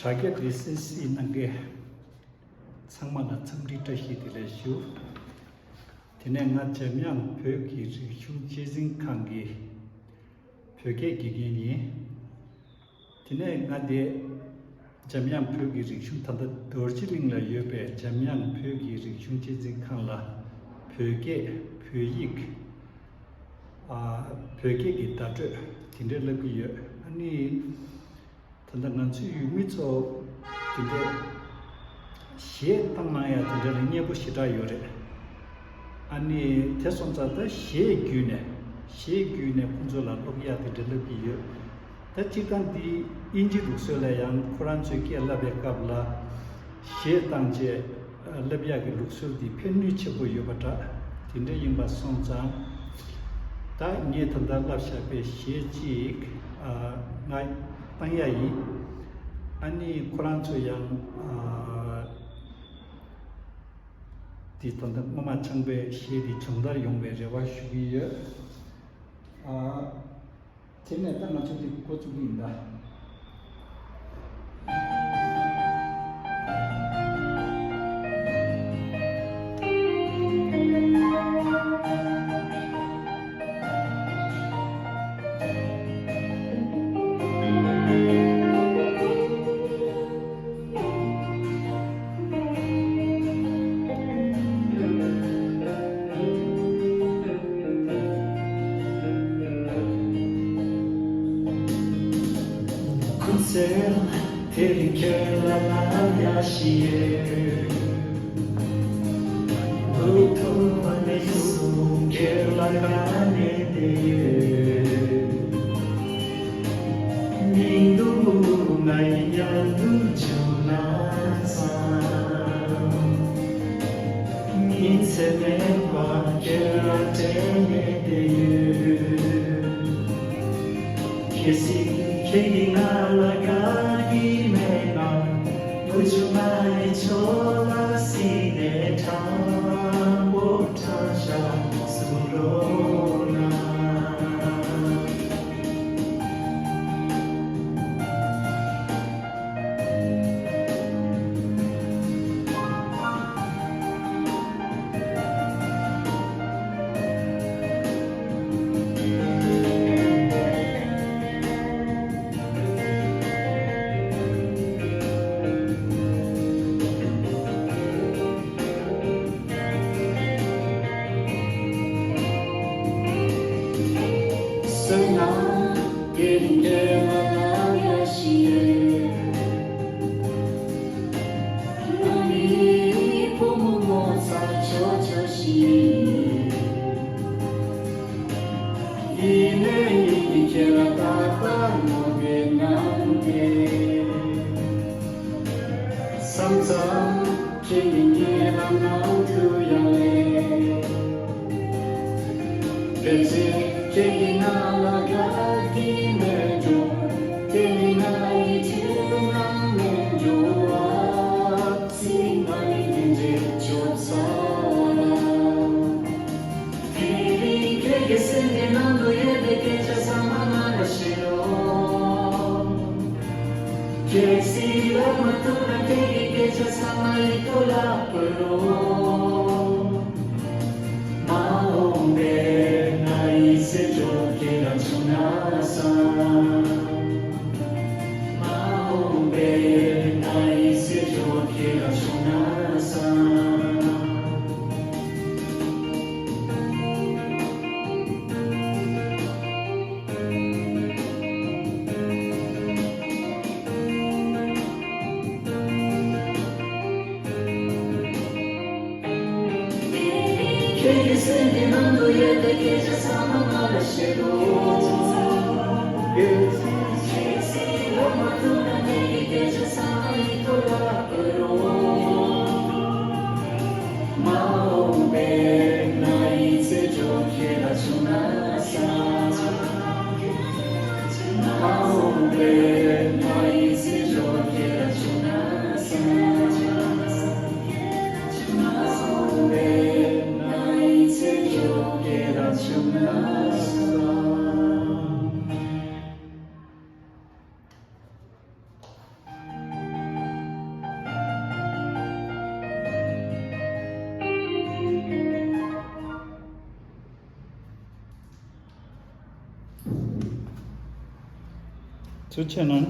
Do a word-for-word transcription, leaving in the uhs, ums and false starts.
དྲ་རྒྱ་འདི་གསན་གཟིགས་གནང་མཁན་ཚང་མ་ལ་འཚམས་འདྲི་བཀྲ་ཤིས་བདེ་ལེགས་ཞུ། དེ་ནས་ང་འཇམ་དབྱངས་བོད་ཀྱི་རིག་གཞུང་གཅེས་འཛིན་ཁང་གི་བོད་སྐད་དགེ་རྒན་ཡིན། དེ་ནས་ང་དེ་འཇམ་དབྱངས་བོད་ཀྱི་རིག་གཞུང་ད་ལྟ་རྡོ་རྗེ་གླིང་ལ་ཡོད་པའི་འཇམ་དབྱངས་བོད་ཀྱི་རིག་གཞུང་གཅེས་འཛིན་ཁང་ལ་བོད་སྐད་བོད་ཡིག་ཨ། བོད་སྐད་ཀྱི་བརྡ་སྤྲོད་དེ་འདྲ་བསླབ་ཀྱི་ཡོད། ཨ་ནི། ད་ལྟ་ང་ཚོའི་ཡུལ་མི་ཚོ་དེ་འདྲའི་གཞས་བཏང་གནང་ཡ་དེ་འདྲ་ལ་མཉེས་པོ་ཞེ་དྲག་ཡོད་རེད། ཨ་ནི་དེ་སོང་ཙང་ད་གཞས་བརྒྱུད་ནས་གཞས་བརྒྱུད་ནས་ཁོང་ཚོ་ལ་སློབ་ཡ་དེ་འདྲ་བསླབ་ཀྱི་ཡོད། ད་སྤྱིར་བཏང་འདི་དབྱིན་ཇི་ལུགས་སྲོལ་ལ་ཡང་ཁོ་རང་ཚོའི་སྐད་བསླབ་པའི་སྐབས་ལ་གཞས་བཏང་རྗེས་བསླབ་ཡག་གི་ལུགས་སྲོལ་འདི་ཕན་ནུས་ཆེན་པོ་ཡོད་པ་འདྲ། དེ་འདྲ་ཡིན་པ་སོང་ཙང་། ད་ངས་ད་ལྟ་བསླབས་བཞག་པའི་གཞས་གཅིག་ཨ། ང་བཏང་ཡ་ཡིན། ཨ་ནི་ཁོ་རང་ཚོ་ཡང་ཨ། འདི་ད་ལྟ་སྔོན་མ་ཚང་པའི་གཞས་འདི་སྦྱོང་བརྡར་ཡོང་བའི་རེ་བ་ཞུ་གི་ཡོད། ཨ། དེ་ནས་ད་ང་ཚོ་འདི་འགོ་བཙུགས་ཀྱི་ཡིན་ད། ཁུ་ཚེ་དེ་རིང་ཁྱེད་ལ་ང་ཡ་ཤི་ཡོད། ལུག་ཐུག་པ་ནས་བཟུང་ཁྱེད་ལ་དགའ་ནས་བསྡད་ཡོད། མི་འདུག་ང་ཡི་མཉམ་དུ་བྱུང་ན་བསམ། ཉིན་མཚན་མེད་པར་ཁྱེད་ལ་དྲན་ནས་བསྡད་ཡོད། གལ་སྲིད་ཁྱེད་ཀྱིས་ང་ལ་དགའ་གི་མེད་ན། བུ་ཆུང་ང་ཡི་ཕྱོགས་ལ་གཟིགས་ནས་དྲང་པོ་དྲང་བཞག་གསུང་རོགས་གནང་། ཡིན་ནའི་ཁྱེད་ལ་རྟག་པར་ངོ་དེ་ནང་དེ། བསམ་ཙམ་ཁྱེད་ཀྱི་ཉེ་ལམ་ནང་དུ་ཡང་ལེ། དེ་ཚེ་ཁྱེད་ཀྱིས་ང་ལ་དགའ་གི་མེད་འགྲོ། དེ་ནི་ང་ཡི་དྲན་ནང་མེད་འགྲོ་བ། ཚིག་མ་ཡིན་དེ་འདྲའི་བཅོ་ཚ་ལ། དེ་རིང་ཁྱེད་ཀྱི་སེམས་ཀྱི་ནང་དུ་ཡོད་པའི་སྐད་ཆ་ཚང་མ་ང་ལ་བཤད་རོགས། གལ་སྲིད་ལབ་མ་ཐུབ་ན་ཁྱེད་ཀྱི་སྐད་ཆ་ཚང་མ་ཡིག་ཐོག་ལ་བཀོད་རོགས། མ་འོངས་པའི་ང་ཡི་ཚེ་སྲོག་ཁྱེད་རང་བྱུང་ན་བསམ། མ་འོངས་པའི་ང་ཡི་ཚེ་སྲོག་ཁྱེད་རང་བྱུང་ན་བསམ། ཁྱེད་ཀྱི་སེམས་ཀྱི་ནང་དུ་ཡོད་པའི་སྐད་ཆ་ཚང་མ་ང་ལ་བཤད་རོགས། ཁྱེད་ཀྱིས་ལབ་མ་ཐུབ་ན་ངེད་ཀྱི་སྐད་ཆ་ཚང་མ་ཡིག་ཐོག་ལ་བཀོད་རོགས། མ་འོངས་པའི་ང་ཡི་ཚེ་སྲོག་ཁྱེད་ལ་བྱུང་ན་བསམ། མ་འོངས་པའི་ང་ཡི་ཚེ་སྲོག་ཁྱེད་ལ་བྱུང་ན་བསམ། མ་འོངས་པའི་ང་ཡི་ཚེ་སྲོག་ཁྱེད་ལ་བྱུང་ན་བསམ། ཚུར་ཕྱིན་ན།